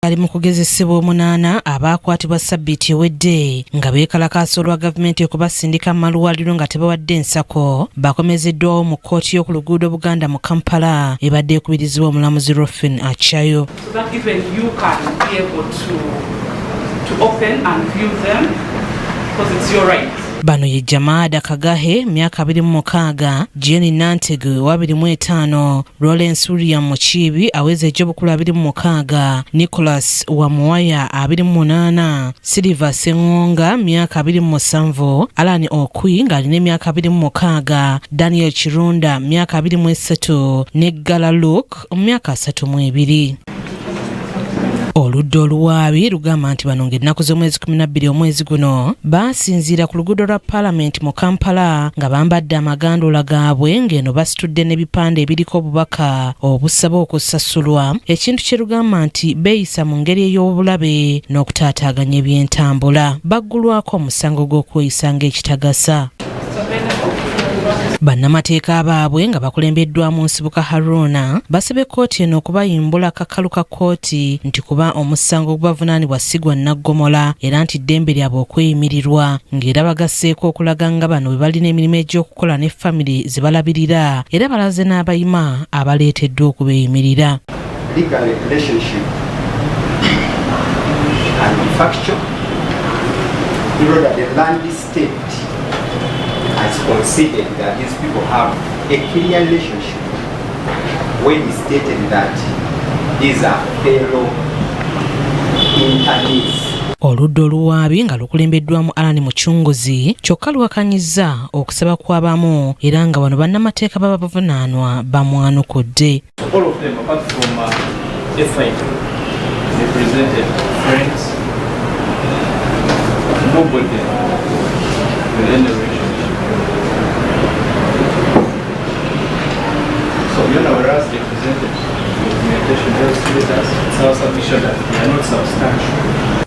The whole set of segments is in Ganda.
Ali mu kugezesebwa omunaana abaakwatibwa ssabbiiti ewedde nga beekalakaasa olwa gavumenti okubasindika mu malwaliro nga tebawadde nsako bakomezeddwawo mu kkooti y'oku luguudo Buganda mu Kampala ebadde ekubirizibwa omulamuzi Rofin Achayo. So that even you can be able to open and view them because it's your right. Bano ye Jamada Kagahe myaka 26, Jenny Nantege wa 25, Lawrence William Mukiibi aweza egy'obukulu 26, Nicholas Wamuwaya 28, Silver Ssengonga myaka 27, Alan Okwi ng'alina emyaka 26, Daniel Kirunda myaka 23 ne Gala Luke myaka 32. Oludda oluwaabi lugamba nti bano ng'ennaku z'omwezi 12 omwezi guno baasinziira ku luguudo lwa Paalamenti mu Kampala nga bambadde amagandula gaabwe ng'eno basitudde n'ebipande ebiriko obubaka obusaba okusasulwa, ekintu kye lugamba nti beeyisa mu ngeri ey'obulabe n'okutaataaganya ebyentambula. Baggulwako omusango gw'okweyisa ng'ekitagasa. Bannamateeka baabwe nga bakulembeddwamu Nsibuka Haruna basabye kkooti eno okubayimbula kakalu ka kkooti nti kuba omusango ogubavunaanibwa si gwa naggomola era nti ddembe lyabwe okweyimirirwa, ng'era bagasseeko okulaga nga bano bwe balina emirimu egy'okukola ne famire ze balabirira era balaze n'abayima abaleeteddwa okubeeyimirira. Legal relationship and factual, in order the land state has conceded that these people have a clear relationship when he stated that these are fellow internees. Oludda oluwaabi nga lukulembeddwamu Alan Mucunguzi kyokka luwakanyizza okusaba kw'abamu era nga bano bannamateeka b'abavunaanwa bamwanukudde. All of them, apart from F5, they presented friends, nobody with any relationship. So, whereas they presented documentation, those letters, it's our submission that they are not substantial.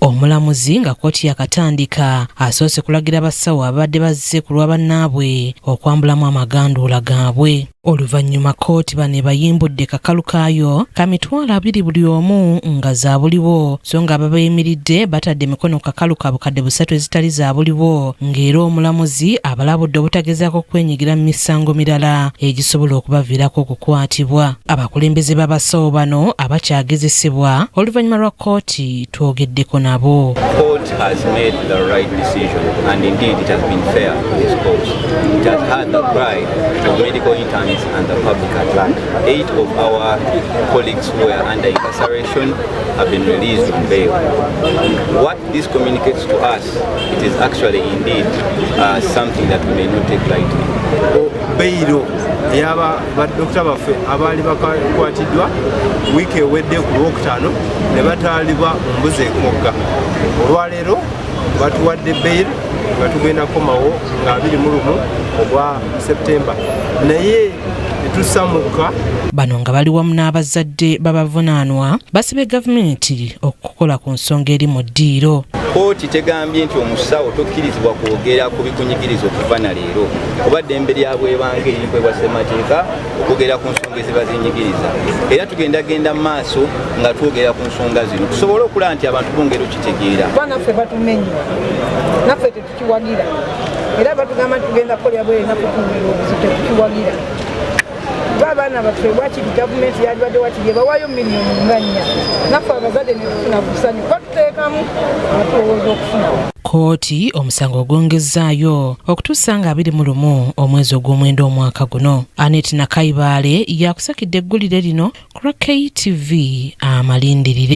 Omulamuzi nga kkooti yakatandika asoose kulagira abasawo ababadde bazze ku lwa bannaabwe okwambulamu amaganduula gaabwe. Oluvannyuma kkooti bano ebayimbudde kakalu kaayo ka 20,000 buli omu nga za buliwo, so nga ababayimiridde batadde emikono ku kakalu ka 3,000 ezitali za buliwo, ng'era omulamuzi abalabudde obutagezaako kwenyigira mu misango mirala egisobola okubaviirako okukwatibwa. Abakulembeze b'abasawo bano abakyagezesebwa oluvannyuma lwa kkooti twogeddeko nabo. Court has made the right decision, and indeed it has been fair to this cause. It has heard the cry of medical interns and the public at large. 8 of our colleagues who were under incarceration have been released on bail. What this communicates to us, it is actually indeed something that we may not take lightly. Beyiro ey'aba badokita baffe abaali bakwatiddwa wiiki ewedde ku Lwokutaano ne batwalibwa mu mbuzi ekogga, olwaleero batuwadde bail nga tugenda kukomawo nga 21 ogwa Septemba, naye tetusamuka. Bano nga bali wamu n'abazadde b'abavunaanwa basabye gavumenti okukola ku nsonga eri mu ddiiro. Kkooti tegambye nti omusawo tokkirizibwa kwogera ku bikunyigiriza okuva na leero, kuba ddembe lya bwebange eririkwebwa ssemateeka okwogera ku nsonga eziba zinyigiriza, era tugendagenda mu maaso nga twogera ku nsonga zino tusobole okulaba nti abantu bongera okitegeera. Kuba naffe batumenye, naffe tetukiwagira, era batugamba nti tugenda kukolera bwere, naffe tuwulira obuzibu, tetukiwagira kuba abaana baffe wakiri gavumenti yalibadde wakiri ebawayo miliyoni nga 4, naffe abazadde netufuna busanyu kuba tuteekamu nga tulowooza okufunawo. Kkooti omusango ogwongezzaayo okutuusa nga 21 omwezi ogw'omwenda omwaka guno. Anet Nakayibaale yakusakidde eggulire lino ku lwa KTV Amalindirire.